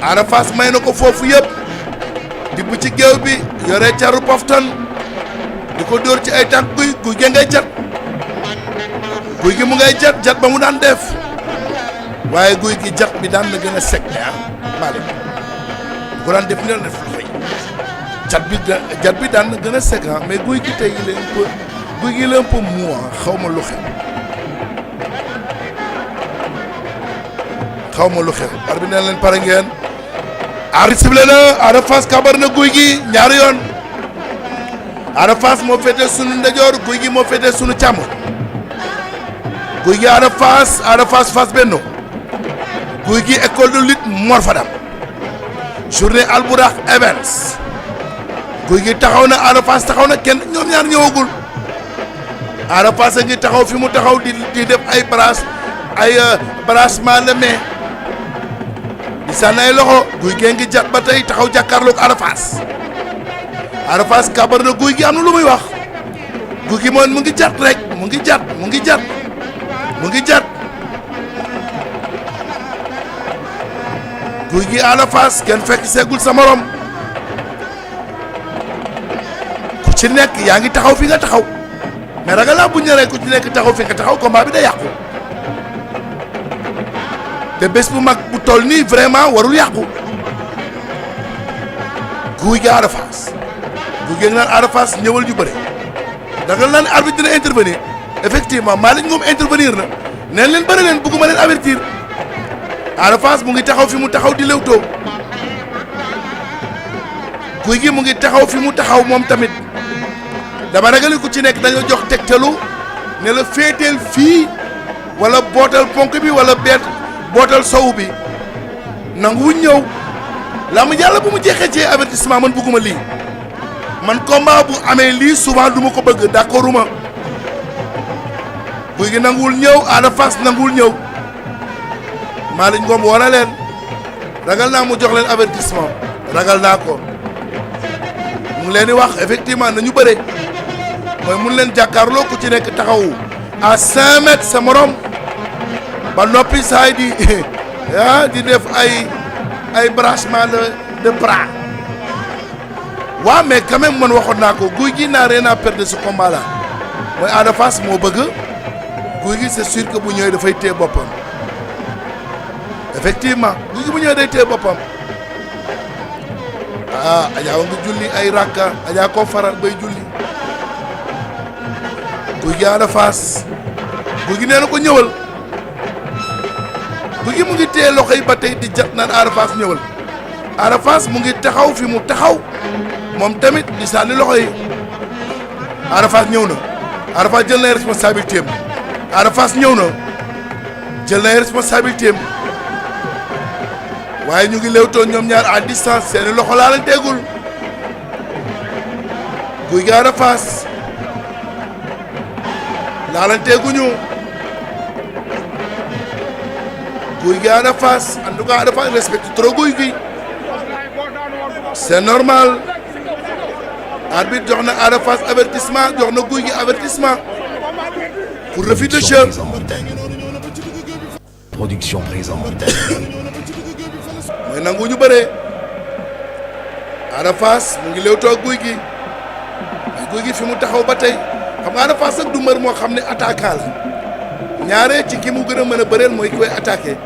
Ada Fass may na ko foofu yëpp di bu ci géew bi yore caru poftan di ko dóor ci ay tànk guy gi ngay jat guy gi mu ngay jat ba mu daan def waaye guy gi jat bi daan na gën a sec Malick bu ko daan def ni la def lu fay jat bi daan na gën a sec mais guy gi tey il est un peu guy gi il est un peu mou xaw ma lu xew arbitre bi ne leen pare ngeen arbitre sifflé na Ada Fass kabar na guy gi ñaari yoon Ada Fass moo féete sunu ndejoor guy gi moo féete sunu càmmoñ guy gi Ada Fass Fass Benno guy gi école de lutte Mor Fadam journée Albourakh Events guy gi taxaw na Ada Fass taxaw na kenn ñoom ñaar ñëwagul Ada Fass a ngi taxaw fi mu taxaw di def ay brassement de main di sànni ay loxo guy gee ngi jat ba tey taxaw jàkkaarloog Ada Fass kabar na guy gi am na lu muy wax guy gi moom mu ngi jat rek mu ngi jat guy gi Ada Fass kenn fekk seegul sa morom ku ci nekk yaa ngi taxaw fi nga taxaw mais ragal laa bu ñëree ku ci nekk taxaw fi nga taxaw combat bi day yàqu te bés bu mag bu toll nii vraiment warul yàqu guy gi Ada Fass guy gi naan Ada Fass ñëwal ñu bëre ragal naa ne arbitre dina intervenir effectivement Malick Ngom intervenir na neen leen bëri leen bëgguma leen avertir Ada Fass mu ngi taxaw fi mu taxaw di lewtoo guy gi mu ngi taxaw fi mu taxaw moom tamit dama ragal ku ci nekk dañoo jox tegtalu ne la féeteel fii wala bootal ponk bi wala bootal sow bi nanguwuñ ñëw la mu yàlla bu mu jeexee ci avertissement man bëgguma lii man combat bu amee lii souvent du ma ko bëgg d'accorduma guy gi nanguwul ñëw Ada Fass nanguwul ñëw Malick Ngom woo na leen ragal naa mu jox leen avertissement ragal naa ko mu ngi leen di wax effectivement nañu bëre mooy mun leen jàkkaarloo ku ci nekk taxaw à 5 mètres sa morom ba noppi saay di di def ay brassement de bras waaw mais quand même man waxoon naa ko guy gi n'a rien à perdre de ce combat là mooy Ada Fass moo bëgg guy gi c'est sûr que bu ñëwee dafay téye boppam effectivement guy gi bu ñëwee day téye boppam Adja wa nga julli ay rakka Adja koo faral bay julli guy gi Ada Fass guy gi nee na ko ñëwal guy gi mu ngi téye loxo yi ba tey di jat naan Ada Fass ñëwal Ada Fass mu ngi taxaw fi mu taxaw moom tamit di sànni loxo yi Ada Fass ñëw na Ada Fass jël na responsabilité am Ada Fass ñëw na jël na responsabilité am waaye ñu ngi léewtoo ñoom ñaar à distance seeni loxo laa leen teegul guy gi Ada Fass laa leen teeguñu guy gi Ada Fass en tout cas Ada Fass respecte trop guy gi c'est normal arbitre jox na Ada Fass avertissement jox na guy gi avertissement pour refus de jeu. Production présente. mooy nangu ñu bëree Ada Fass mu ngi léewtoo guy gi mais guy gi fi mu taxaw ba tey xam nga Ada Fass ak du mbër moo xam ne attaquant la ñaare ci ki mu gën a mën a bëreel mooy ki koy attaqué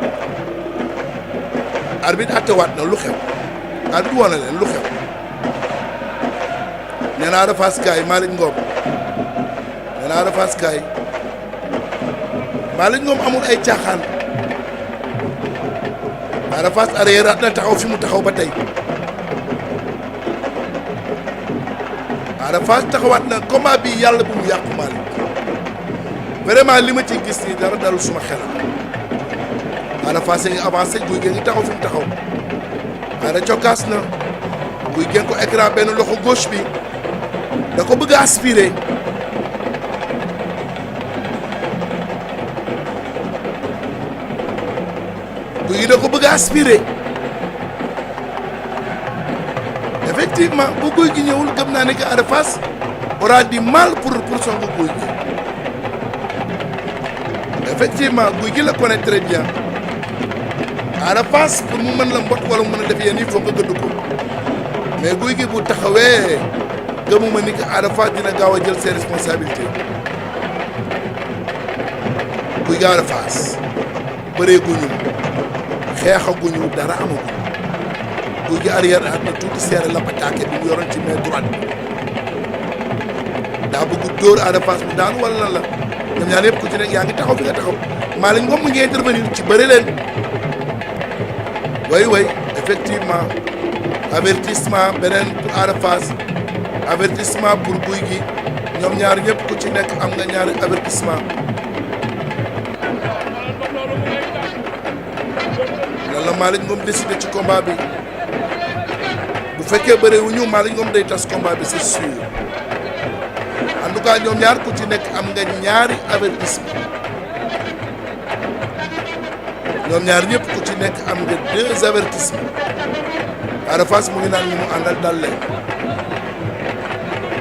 arbitre attewaat na lu xew arbitre woon na leen lu xew nee na Ada Fass kaay Malick Ngom nee na Ada Fass kaay Malick Ngom amul ay caaxaan Ada Fass arrière at na taxaw fi mu taxaw ba tey Ada Fass taxawaat na combat bi yàlla bu mu yàqu Malick vraiment li ma ci gis nii dara dalul suma xel Ada Fass a ngi avancé guy gee ngi taxaw fi mu taxaw Ada cokkaas na guy gee ko écran benn loxo gauche bi da ko bëgg a aspiré guy gi da ko bëgg a aspiré effectivement bu guy gi ñëwul gëm naa ne que Ada Fass aura du mal pour songu guy gi effectivement guy gi la connaît très bien Ada Fass pour mu mën la mbot wala mu mën a def yéen il faut nga gëdd ko mais guy gi bu taxawee gëmuma ni que Ada Fass dina gaaw a jël ses responsabilités guy gi Ada Fass bëree guñu xeexaguñu dara amaguñu guy gi arrière at na tuuti seere la pataake bi mu yoroon ci main droite bi daa bëgg dóor Ada Fass mu daan wala lan la ñoom ñaar yëpp ku ci nekk yaa ngi taxaw fi nga taxaw Malick Ngom mu ngi intervenir ci bëri leen way effectivement avertissement beneen pour Ada Fass avertissement pour guy gi ñoom ñaar ñëpp ku ci nekk am nga ñaari avertissement lan la Malick Ngom décidé ci combat bi bu fekkee bëre wu ñu Malick Ngom day tas combat bi c'est sûr en tout cas ñoom ñaar ku ci nekk am nga ñaari avertissement ñoom ñaar ñëpp ku ci nekk am nga 2 avertissements Ada Fass mu ngi naan ñu mu àndal dal leen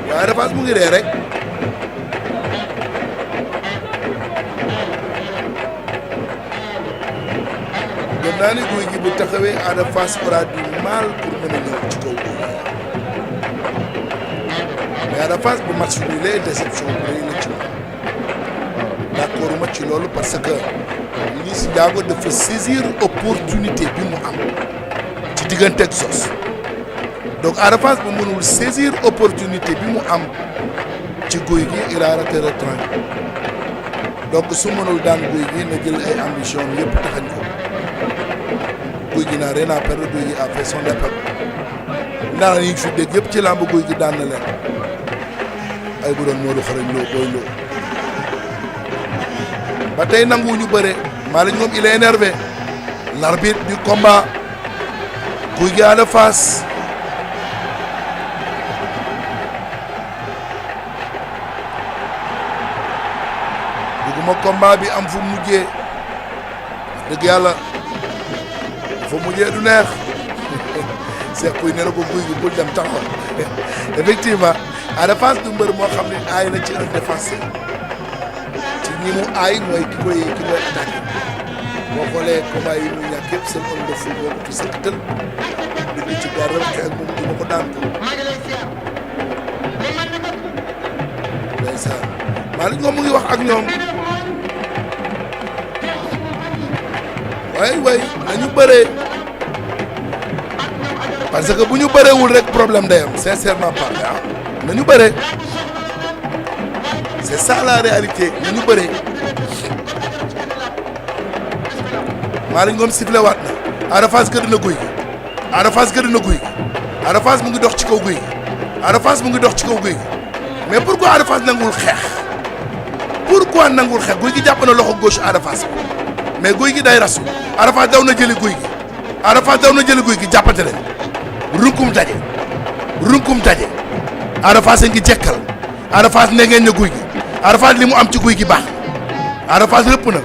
waaye Ada Fass mu ngi ree rek gëm naa ni guy gi bu taxawee Ada Fass aura du mal pour mën a ñëw ci kaw guy mais Ada Fass bu match bi lay déception bu rëy la ci moom d'accord ma ci loolu parce que Liss Ndiago dafa saisir opportunité bi mu am ci diggante ak Zoss donc Ada Fass bu mënul saisir opportunité bi mu am ci guy gi il a raté le train donc su mënul daan guy gi na jël ay ambition yëpp taxañ ko guy gi n'a rien à perdre guy gi a fait son appel ndax yi fi dégg yëpp ci làmb guy gi daan na leen ay bu doon Modou xarañ loo booy loo ba tey nanguwuñu bëre Malick Ngom il est énervé l'arbitre du combat guy gi Ada Fass bugguma combat bi am fu mujjee dëgg yàlla fu mujjee du neex Cheikh Pouye nee na ko guy gi bul dem taxaw effectivement Ada Fass du mbër moo xam ne aay na ci un défenseur ci ñi mu aay mooy ki koy attaqué boo xoolee combat yi muy ñàkk yëpp seen homme de fou boobu ci sëkkatal dugg ci garab ak moom di ma ko daan ko ndeysaan Malick Ngom mu ngi wax ak ñoom way nañu bëree parce que bu ñu bëreewul rek problème day am sincèrement parlé nañu bëree c'est ça la réalité nañu bëree Malick Ngom sifflé waat na Ada Fass gëdd na guy gi Ada Fass gëdd na guy gi Ada Fass mu ngi dox ci kaw guy gi Ada Fass mu ngi dox ci kaw guy gi mais pourquoi Ada Fass nangul xeex pourquoi nangul xeex guy gi jàpp na loxo gauche Ada Fass mais guy gi day rasu Ada Fass daw na jëli guy gi Ada Fass daw na jëli guy gi jàppante leen runkum daje Ada Fass a ngi jekkal Ada Fass ne ngeen ne guy gi Ada Fass li mu am ci guy gi baax Ada Fass lépp na